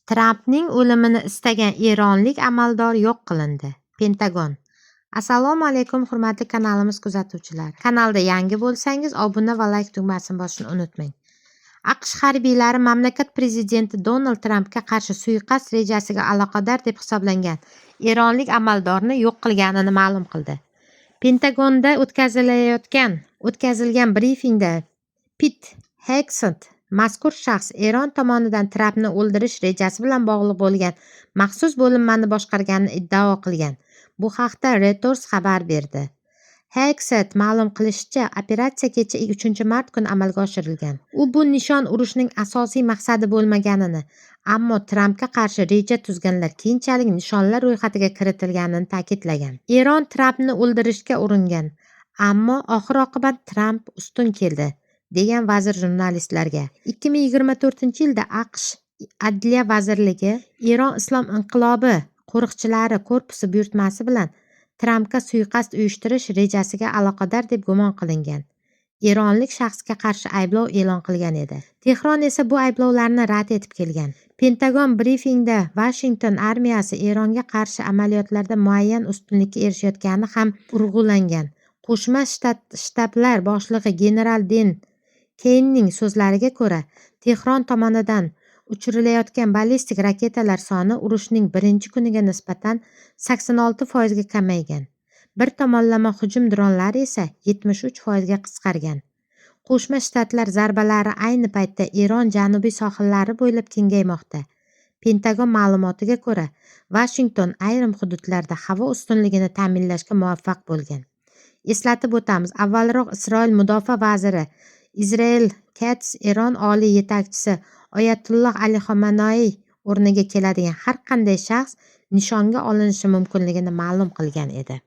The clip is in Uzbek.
Trampning o'limini istagan eronlik amaldor yo'q qilindi – Pentagon. Assalomu alaykum, hurmatli kanalimiz kuzatuvchilari. Kanalda yangi bo'lsangiz, obuna va layk tugmasini bosishni unutmang. AQSh harbiylari mamlakat prezidenti Donald Trampga qarshi suiqasd rejasiga aloqador deb hisoblangan eronlik amaldorni yo'q qilganini ma'lum qildi. Pentagonda o'tkazilgan brifingda Pit Hegseth mazkur shaxs Eron tomonidan Trampni o'ldirish rejasi bilan bog'liq bo'lgan maxsus bo'linmani boshqarganini iddao qilgan. Bu haqda Reuters xabar berdi. Hegseth ma'lum qilishicha, operatsiya kecha 3-mart kuni amalga oshirilgan. U bu nishon urushning asosiy maqsadi bo'lmaganini, ammo Trampga qarshi reja tuzganlar keyinchalik nishonlar ro'yxatiga kiritilganini ta'kidlagan. Eron Trampni o'ldirishga uringan, ammo oxir-oqibat Tramp ustun keldi, degan vazir jurnalistlarga. 2024-yilda AQSh Adliya vazirligi Eron Islom inqilobi qo'riqchilari korpusi buyurtmasi bilan Trampga suiqasd uyushtirish rejasiga aloqador deb gumon qilingan eronlik shaxsga qarshi ayblov e'lon qilgan edi. Tehron esa bu ayblovlarni rad etib kelgan. Pentagon brifingda Vashington armiyasi Eronga qarshi amaliyotlarda muayyan ustunlikka erishayotgani ham urg'ulangan. Qo'shma shtablar boshlig'i general Den Keynning so'zlariga ko'ra, Tehron tomonidan uchirilayotgan ballistik raketalar soni urushning birinchi kuniga nisbatan 86% ga kamaygan. Bir tomonlama hujum dronlari esa 73% ga qisqargan. Qo'shma Shtatlar zarbalari ayni paytda Eron janubiy sohillari bo'ylab kengaymoqda. Pentagon ma'lumotiga ko'ra, Vashington ayrim hududlarda havo ustunligini ta'minlashga muvaffaq bo'lgan. Eslatib o'tamiz, avvalroq Isroil mudofaa vaziri Israel Katz Eron oliy yetakchisi Oyatulloh Ali Xomanaiy o'rniga keladigan har qanday shaxs nishonga olinishi mumkinligini ma'lum qilgan edi.